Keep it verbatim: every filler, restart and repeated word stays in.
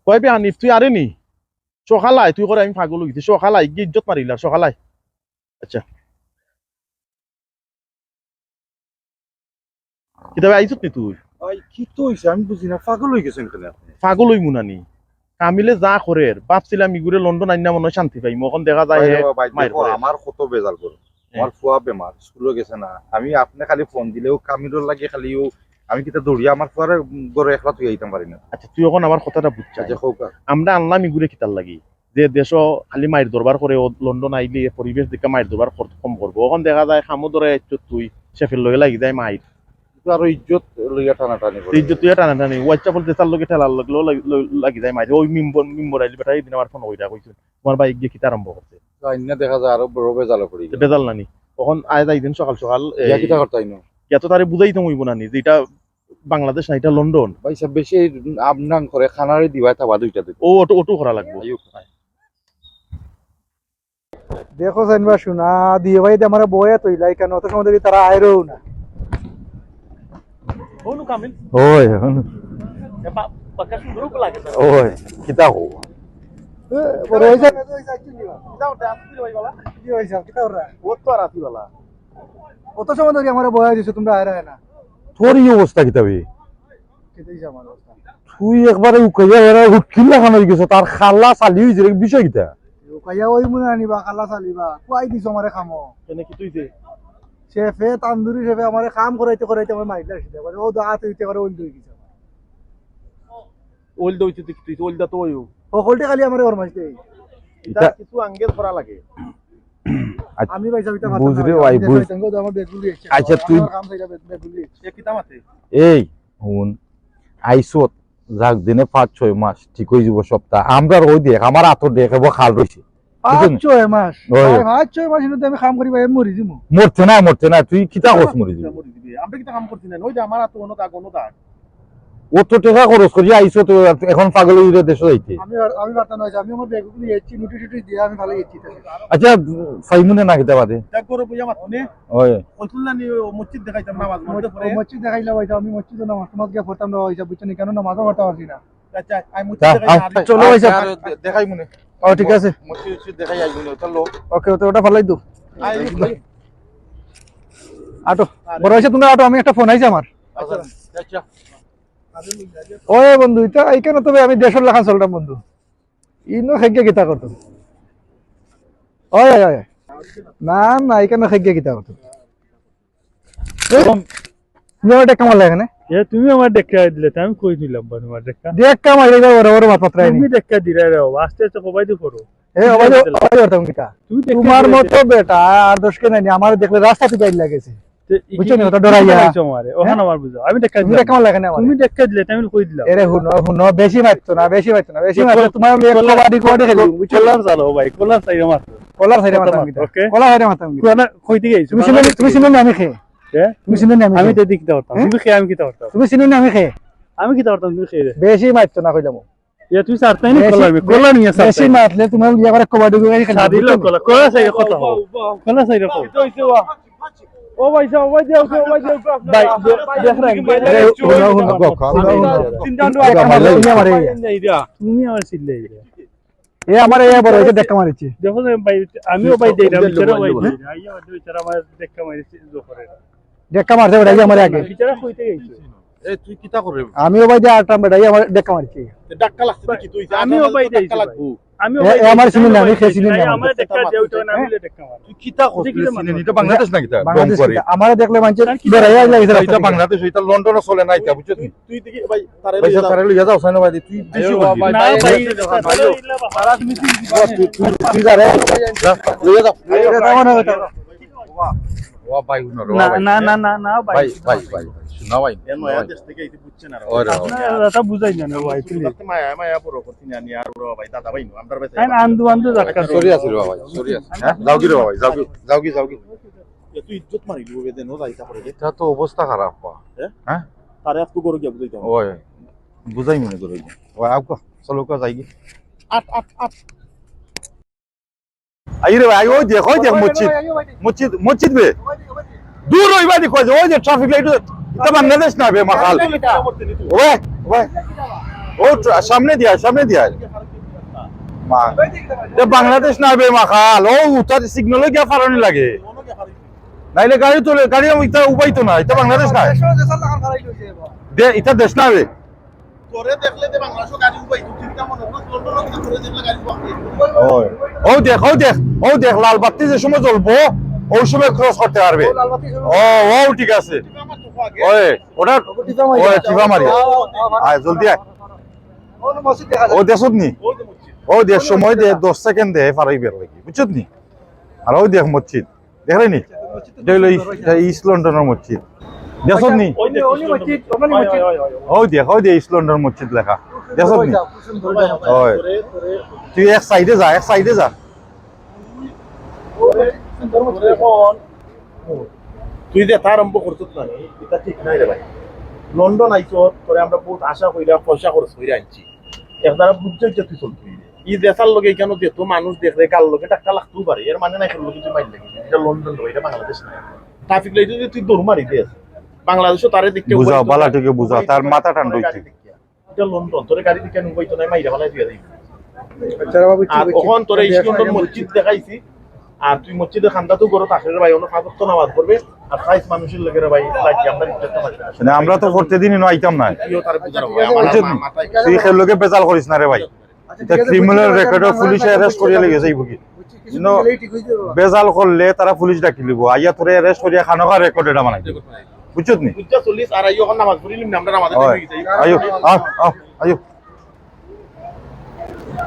কয় বে হানিফ, তুই আরে নি? সকাল আয়, তুই করে আমি পাগল অই গেছি। সকাল আয়, গিয়ে ইজ্জত মারিলার, সকাল আয়। আচ্ছা। কিতা বে আইছত নি তুই? ভাই, কিতা অইছে? আমি বুঝি না, পাগল অই গেছইন কেনে আপনে? পাগল অইমু না নি? কামিলে যা করের, ভাবছিলাম ইগুরে লন্ডন আইন্না মনে অয় শান্তি পাইমু, অখন দেখা যায় ভাই হে রে বাবা, ভাই, মাইর দেখো, করে। আমার কত বেজাল করো। আমার ফুয়া বেমার, স্কুলো গেছে না। আমি আপনে খালি ফোন দিলেও কামিলর লাগি খালিও আমি কিতা দৌড়িয়া আমার ফুয়ারে ঘরো একলা থুইয়া আইতাম পারি না। আচ্ছা, তুই অখন আমার কথাটা বুঝছস? আচ্ছা, কউক্কা। আমরা আনলাম ইগুরে কিতার লাগি? যে দেশো খালি মাইর দরবার করে, ও লন্ডন আইলে এ পরিবেশ দেখিয়া মাইর দরবার কর-, কম করবো। অখন দেখা যায় কামো ধরে আইছত তুই, শেফের লগে লাগি যায় মাইর। তো আরো ইজ্জত লইয়া টানাটানি করে। ইজ্জত লইয়া টানাটানি। WhatsApp-ও যেতার লগে ঠেলার লগে ল-, ল-, লাগি যায় মাইর। ওই মেম্বর, মেম্বর আইলে বেটা, এই দিন আমার ফোন কইরা কইছে, "তোমার ভাই গিয়ে কিতা আরম্ভ করছে?" তো আইন্না দেখা যায় আরো বড় বেজালো পড়ি গেল। বেজাল না নি? অখন আয় যাই দিন সকাল সকাল, ইয়া এই কিতা করতাই না? ইয়া তো তারে বুঝাইতাম অইবো না নি, যে ইটা বাংলাদেশ না, ইটা লন্ডন। ভাই সাহেব, বেশি আম নাম করে খানারে দিবায় তাবা দুইটা দিন। ও, অটো, অটো করা লাগবো। আইও। দেখো চাইন বা শুনা, দুইও ভাই দে আমারে বয়া থইলা, কেনে অত সময় ধরি তারা আইরও না। হনু কামিল। ওই, হনু। এ পা-, পাক্কা সুন্দর লাগে স্যার। ওই, কিতা কও? এ, বড় হইছে। কিতা করতে আসছিল ভাই বালা? কি হইছে? কিতা কররা? ও তো আর আছি বালা। অত সময় ধরি আমারে বয়া দিছো, তোমরা আইরা না। তোর ই অবস্থা কিতা বে? কিতা হইছে আমার অবস্থা? তুই একবারে উকাইয়া এরা হুটকির লাখান অই গেছে, তার খালা চালি অইছে রে, বিষয় কিতা? উকাইয়া ওই মনে আনিবা, খালা চালিবা, কুয়াই দিছো আমারে খামো। কেনে কিতা অইছে? শেফে, তান্দুরি শেফে আমারে কাম করাইতে করাইতে আমার মাইলা আসি দেয়। ও দা আতে দিতে পারে, ওইল দই গেছে। ওইল দইতে তুই, তুই তো ওইল দা তো ওইও। হকলটে খালি আমারে ওর মাঝে। ইটা ইটা কিছু আঙ্গেজ করা লাগে। আচ্ছা, আমি ভাই সাহেব, ইটা বুঝ রে ভাই, আমি বুঝ। দেখো, আমার বেগুলি এসছে। আচ্ছা, তুই আমার কাম চাইলে বেগুলি এসছে। এ কিতা মাতে? এই, হুন, আইসত, যাক দিনে পাঁচ ছয় মাস, ঠিক অই যাব সপ্তাহ। আমরার ওই দেখ, আমার আতর দেখ, এবো খাল রইছে। পাঁচ বুঝলি? ছয় মাস? ওই। ভাই, পাঁচ ছয় মাস ইনো আমি কাম করি ভাই, আমি মরি যামু। মরতে না, মরতে না, তুই কিতা কস মরি যাবি? মরি যাবি। আমরা কিতা কাম করছি না, ওই যে আমার আতর অনো দাগ, অনো দাগ। অত টেকা খরচ করি আইসো তো, এখন পাগল অইরে দেশো যাইতে। আমি আর, আমি পারতাম না, আমি আমার ব্যাগগুলি এসছি, নোটিশ টোটিশ দিয়া আমি ভালো এসছি। আচ্ছা, সাইমুনে না কিতা বাদে? দেখ গরু বুঝা মাত নে। ওই। কইছিল না নি, ও মসজিদ দেখাইতাম নামাজ পড়তে পড়ে। ও মসজিদ দেখাইলা ভাই, আমি মসজিদে নামাজ, নামাজ গিয়া পড়তাম না ভাই, বুঝছো নি? কেন নামাজ পড়তাম পারছি না। আচ্ছা, আমি মসজিদ যা, দেখাই আয়, না। চলো ভাই, আয়, স্যার। আর দে-, দেখাই মনে। ও, ঠিক আছে। মসজিদ, মসজিদ দেখাই আইবো না, ওটা লো। ওকে, ওটা, ওটা ফালাই দাও। আয়, আয়। আটো, আরে। বড় হইছে তোমরা আটো, আমি একটা ফোন আইছে আমার। আচ্ছা, আচ্ছা। ওই বন্ধু, ইটা ইখানো তো ভাই আমি দেশর লাখান চলতাম বন্ধু। ইনো খেগে কিতা করতাম? ওই, ওই, ওই। না, না, ইখানো খেগে কিতা করতাম? এ, তুমি আমার টেক্কা মারলা কেনে? এ, তুমি আমার টেক্কা দিলে, তে আমি কই দিলাম বা তোমার টেক্কা? টেক্কা মারলে এবার বড় বড় মাত মাতরায় নি। তুমি টেক্কা দিলে রে বাবা, আস্তে আস্তে কবাই দি করো। এ, অবাই দি, অবাই দি করতাম কিতা? তুমি টেক্কা তোমার দিলে মতো বেটা আর দশ কে নাই, আমার দেখলে রাস্তা থেকে আইল লাগেছে। তে ই বুঝছো কি, নি? ওটা ই কি ডরাইয়া। দিলাইছো আমারে? ওখানে হ্যাঁ? আমার বুঝাও। আমি টেক্কা তুমি দিলাম। টেক্কা মারলা কেনে আমারে? তুমি টেক্কা দিলে, তে আমি কই দিলাম? এরে হুনো, হুনো, বেশি মারতো না, বেশি মারতো না, বেশি এ, মারলে কল-, তোমার আমি এক কলার, কবাডি কবাডি খেলি, বুঝছো? কলার চালো ভাই, কলার চাইলে মারতো। কলার চাইলে মারতাম কিতা? ওকে। কলার চাইলে মারতাম কিতা? কই দিকে আইছো? তুমি চিনো নি, তুমি চিনো নি আমি কে? হ্যাঁ? তুমি চিনো নি আমি আমি কে? তো দেখতে পারতাম। হ্যাঁ? তুমি কে আমি কিতা পারতাম? তুমি চিনো নি আমি কে? আমি কিতা পারতাম, তুমি কে রে? বেশি মারতো না কইলাম। ইয়া, তুই সারতাই নি বেশি, কলার, কলার নিয়া বেশি সারতাই নি। মারলে তোমার ইয়া করে কবাডি করে খেলবো, শাদি বুঝছো লোক নি? কলা, কলা চাইলে কত? কলা চাইলে কত? ও ভাই সাহেব, ও ভাই দেও, ও ভাই দেও, ভাই, দে-, দেখ না, আরে, হুনো, হুনো, হুনো, হুনো। চিন্তা আন্ডু টেক্কা মারলে তুমি আমারে। তুমি আমার চিল্লাই দিলে। এ আমারে এ বড় হইছে টেক্কা মারিছে। দেখো না ভাই, আমিও ভাই দেইলাম, বিচারা ভাই দেইলাম। আইয়া ভাই বিচারা আমার টেক্কা মারিছে, জোহরে। টেক্কা মারছে বেটা, এই আমারে আগে। বিচারা কইতে গেছে। এ, তুই কিতা করে? আমিও ভাই দে আটটা বেটা, এই আমারে টেক্কা মারিছে। এ, ধাক্কা লাগছে নাকি তুই? আমিও ভাই ধাক্কা দেইছি ভাই। লাগবো। আমিও এ, ভাই এ, আমার দেইছি। চিনি না, আমি খেয়ে চিনি না। আমার টেক্কা দেও তো না, আমি টেক্কা মারো। তুই কিতা করছিস? তুই কিতা মারো? এটা বাংলাদেশ নাকি এটা? বাংলাদেশ ডং করে। কিতা? আমারে দেখলে মানছে তার কি বেড়াইয়া লাগে এটা রাস্তা। বাংলাদেশ, এটা লন্ডনও চলে না এটা, বুঝছিস? তুই, তুই দেখি ভাই, তারে ভাই, লইয়া যা। তারে লইয়া যাও, সাইনো ভাই, তুই বেশি বলছিস। না, ভাই, তারা তুমি চিনি না। তুই, তুই, তুই যা রে। যা, লইয়া যাও। এটা আমার হবে, এটা। ওয়া, ওয়া ভাই, হুনো রে, না, ওয়া ভাই। না, না, না, না, ভাই। ভাই, ভাই, ভাই, ভাই, শোনা ভাই, এ নয়া শোনা ভাই। দেশ থেকে এই যে বুঝছে না রে। ওরে ভাই। বাবা। আপনারা এটা বুঝাই না রে ভাই, please। মায়া, মায়া পুরো করতে না, নিয়ে আর ওরে ভাই, দাদা ভাই, নো, আমরা ভাই। আইন আন্দু, আন্দু যাক। Sorry আছি রে ভাই, sorry আছি। হ্যাঁ? যাও কি রে ভাই, যাও কি, যাও কি, যাও কি? এ তুই ইজ্জত মারি দিবো বেদে, নো যাইতা পারে রে। এটা তো অবস্থা খারাপ, বা। হ্যাঁ? হ্যাঁ? তারে আজকে গরু গিয়া বুঝাইতে হবে। ওই, বুঝাই মনে করো। ওই, আউকা, চলো, আউকা, যাই গি। আট, আট, আট। আই রে ভাই, ওই দেখ, ওই দেখ, ওই মসজিদ। ভাই, ওই ভাই। মসজিদ, মসজিদ বে। দূর ওই বাড়ি কই যে, ওই যে traffic light, এটা বাংলাদেশ না বে, মাখাল। ওই, ওই। ও ট্রা-, সামনে দিয়া, সামনে দিয়া। মা, এটা বাংলাদেশ না বে মাখাল, ও উতার সিগন্যাল গিয়া ফারানি লাগে। নাইলে গাড়ি তোলে, গাড়ি আমি ইতা উবাইতো না, ইতা বাংলাদেশ না। দে, ইতা দেশ না বে। তোরে দেখলে তে বাংলাদেশও গাড়ি উবাই, তুই চিন্তা মনে করো, লন্ডনও কিন্তু তোরে দেখলে গাড়ি উবাই। ওই, ও দেখ, ও দেখ, ও দেখ, লাল বাতি যে সময় জ্বলবো, ওই সময় ক্রস করতে পারবে। ও, ও ঠিক আছে। ওই, ওটা, টিপা মারি। ওই, টিপা মারি। আয়, জলদি আয়। ও দেশত নি? ও দেশ সময় দে, দশ সেকেন্ড দে, ফারাই বের লাগি। বুঝছত নি? আর ওই দেখ মসজিদ। দেখলে নি? এটা হইলো ইস-, এটা ইস্ট লন্ডনের মসজিদ। দেখছত নি? ওই দেখ, ওই দেখ ইস্ট লন্ডন মসজিদ লেখা। দেখছত নি? ওই। তুই এক সাইডে যা, এক সাইডে যা। তুই যে তা আরম্ভ করছত না, এটা ঠিক নাই রে ভাই। লন্ডন আইছত, তোরে আমরা বহুত আশা কইরা, পয়সা খরচ কইরা আনছি। একদারা বুঝছস যে তুই চলতে হইবে। ই দেশার লগে এখানে যেত মানুষ দেখলে গাল লগে ধাক্কা লাগতেও পারে, এর মানে নাই তোর লগে তুই মাইর লাগি। এটা লন্ডন রে, এটা বাংলাদেশ না। ট্রাফিক লাইটে যদি তুই দৌড় মারি দেস, বাংলাদেশও তারে দেখতে বুঝাও, বালা ঠিকই বুঝাও, তার মাথা ঠান্ডা হইছে। এটা লন্ডন, তোরে গাড়ি দেখে নুবাইতো নাই, মাইরা ফালাই দিয়া দিই। আচ্ছা, বাবু, আর ওখান তোরে ইস্ট লন্ডন মসজিদ দেখাইছি, আর তুই মসজিদে খান্দা তো গরো তাকে রে ভাই, অন্য ফাঁকত তো নামাজ পড়বে, আর সাইজ মানুষের লগে রে ভাই, লাগি আমরা ইজ্জত তো মারবে। মানে আমরা তো প্রত্যেকদিনই নয় আইতাম না। তুইও তারে বুঝার ভাই, আমার বুঝলি? মাথায় তুই খের লগে বেজাল করিস না রে ভাই। আচ্ছা, এটা ঠিক আছে, ক্রিমিনাল বুঝছি, রেকর্ডও বাংলাদেশ পুলিশে অ্যারেস্ট করিয়া লইয়া যাইব কি? বুঝছি, কিছু ইনো গেলেই ঠিক হয়ে যাবে। বেজাল করলে তারা পুলিশ ডাকি লিব, আইয়া তোরে অ্যারেস্ট করিয়া খানোকা রেকর্ড এটা বানাই দিব। বুঝছত নি? বুঝছা চল্লিশ, আর আইও এখন নামাজ পড়িলিম না, আমরা নামাজে ওই, টাইমে যাই। আইও, আও, আও, আইও।